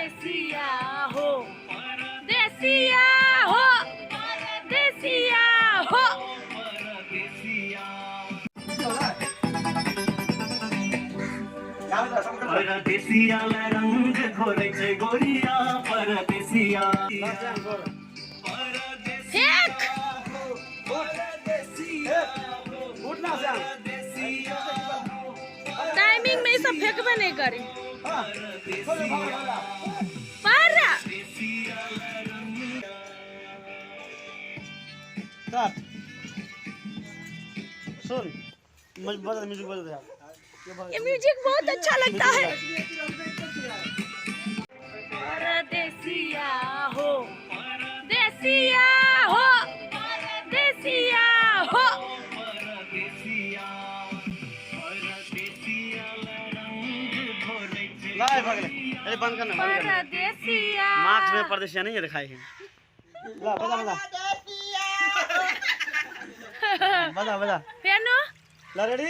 परदेसिया हो, देसिया हो, देसिया हो। परदेसिया रंग घोरै छै गोरिया परदेसिया। फेक। टाइमिंग में ई सब फेंकबे नहीं करे। पर सुन, बदल म्यूजिक, बदल यार। ये म्यूजिक बहुत अच्छा लगता है। परदेसिया हो, देसिया हो, देसिया हो। लाए भगले, अरे बंद करना, बंद करना। परदेसिया। मार्क्स में परदेसिया नहीं है दिखाई है। ला बजा बजा बजा बजा। फेनो। ला रेडी,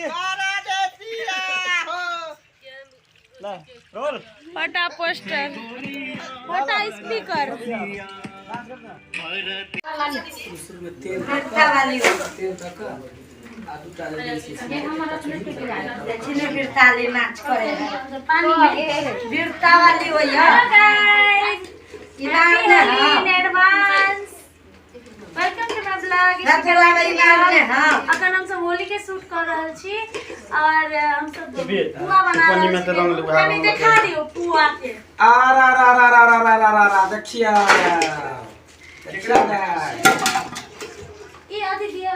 ला रोल। फटा पोस्टर, फटा स्पीकर। बिरताली नाच करे पानी में। बिरता वाली हो। हेलो गाइस, इनाम हैप्पी ने होली हाँ। In advance. Welcome to my blog. रखेला इनाम ने हाँ। अखन हम सब होली के शूट कर रहल छी और हम सब पुआ बना ऊपर रहल में छी। तो रंग लगा कनी देखा दियो पुआ के। आ रा रा रा रा रा रा रा रा रा, देखिया देखिया। ई अथी दिया।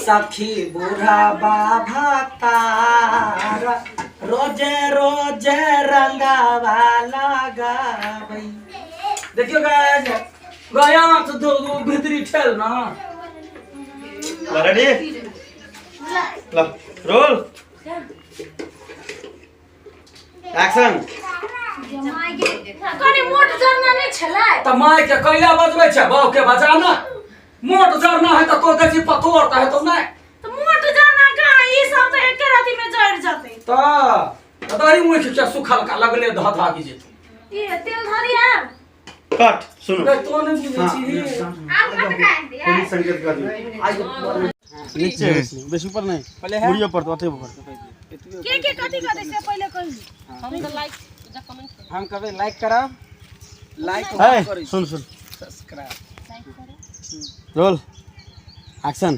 सखी बूढ़ा बाबा तारा रोजे रोजे रंगावा लगाबै। देखियो गाइस, गया तो दो दो भीतरी ठेल ना। ला रेडी, ला रोल, एक्शन। कनी मोट जरना नहीं छलै? त माय के कैला बजबै छै, बाऊ के बजा ना। मोट जरना है त तो देखी पतोर त है तो नहीं। तो मोट जरना कहाँ, ई सब तो एके राति में जर जतै। त दही मुख के सुखल का लगले ध धागी जेतौ। ई तेल धरी आब। कट, सुनो। नहीं तो नहीं बुझै छी। पुलिस संकेत कर दी नीचे, बेसी बेसी ऊपर नहीं, मुड़ियो पर तो अथे ऊपर। के कथी कथी से पहिले कही। हम कभी लाइक करब, लाइक है, सुन सुन। सब्सक्राइब। Roll, action.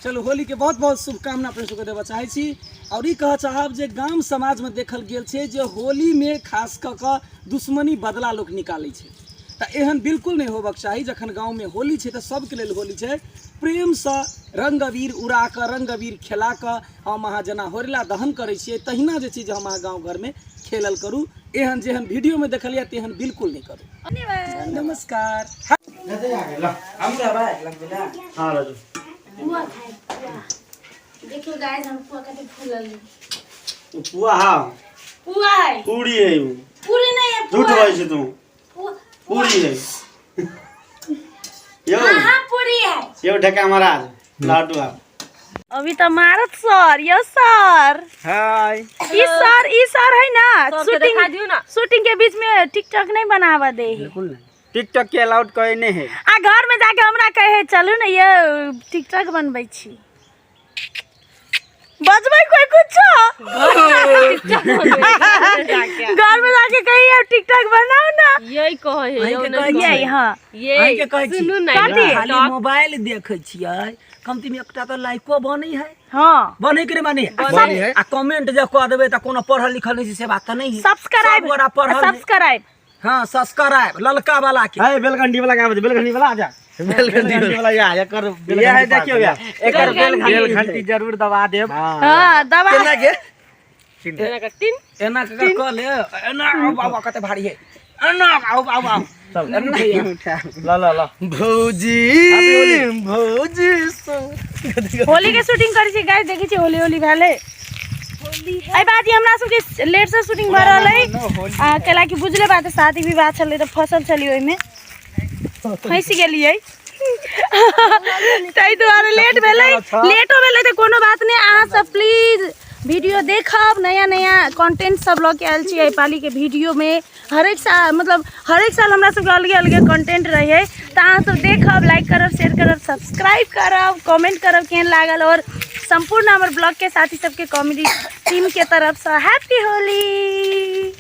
चलू, होली के बहुत बहुत शुभकामना अपने सबके देबऽ चाहै छी और ई कहऽ चाहब जे गाम समाजमे देखल गेल छै जे होलीमे खास कऽ कऽ दुश्मनी बदला लोक निकालै छै, तऽ एहन बिल्कुल नहि होबक चाही। जखन गाँवमे होली छै तऽ सबके लेल होली छै। प्रेमसँ रंग अबीर उड़ा कऽ, रंग अबीर खेला कऽ, हम अहाँ जेना होरिला दहन करै छियै तहिना जे छै जे हम अहाँ गाँव घरमे खेलल करू। एहन जेहन वीडियोमे देखलियै तेहन बिल्कुल नहि करू। नमस्कार। हम रहबै लगबे। हाँ राजू। पुआ खाए पुआ। देखियो गाइस, हम पुआ कते फूलल है। पुआ? हाँ। पुआ है। पूरी है उ। पूरी नहीं है। झूठ पुआ। बोलै छै तू। पुआ। पूरी है यो। हाँ हाँ, पूरी है। यो ढेका महाराज लाडू आप। अभी तो मारत सर, यो सर। हाय। ई सर, ई सर है ना, शूटिंग शूटिंग के बीच में टिकटॉक नहीं बनावा दे है। बिल्कुल नहीं, टिकटॉक के अलाउड कोई नहीं है। आ घर में जाके हमरा कहे चलू ने ये टिकटॉक बनबै छी, बजबै कोई कुछो। घर में जाके कहिए टिकटॉक बनाओ ना। यही कहै है यौ नहि। यही हाँ। ये अहींके कहै छी। सुनू ने। कथी? खाली मोबाइल देखै छियै, कमती में एकटा तऽ लाइको बनै है। हाँ। बनै कि नहि बनै है? आ कमेंट जे कऽ देबै तऽ कोनो पढ़ल लिखल नहि छै से बात तऽ नहि है। सब्सक्राइब। सब गोरा पढ़ल है। सब्सक्राइब। हाँ, सब्सक्राइब ललका वाला के। हाय, बेलघंटी वाला कहाँ बजे? बेलघंटी वाला आजा, बेलघंटी वाला या एकर। ये है, देखियो या एकर बेलघंटी। बेलघंटी जरूर दबा देब। हाँ, दबा। केना के? एना कऽ टिन। एना के कऽ ले, एना। आउ बाबा, कते भारी है। एना आउ आउ आउ। ला ला ला, भौजी भौजी। होली के शूटिंग करै छी गाइस। देखै छी होली होली भेलै। एहि बात ई हमरा सबके लेट से शूटिंग भऽ रहल है आ कैला कि बुझले बात है, शादी विवाह छलै तऽ फसल छलियै, ओहिमे फँसि गेलियै, ताहि दुआरे लेट भेलै। लेटो भेलै तऽ कोनो बात नहि। अहाँ सब प्लीज वीडियो देखब, नया नया कंटेंट सब लऽ के आयल छी एहि पालीके वीडियोमे। हरेक साल मतलब हरेक साल हमरा सबके अलगे अलगे कंटेंट रहै, तऽ अहाँ सब देखब, लाइक करब, शेयर करब, सब्सक्राइब करब, कमेंट करब केहन लागल। और सम्पूर्ण हमर ब्लॉग के साथी सबके कॉमेडी टीम के तरफसँ हैप्पी होली।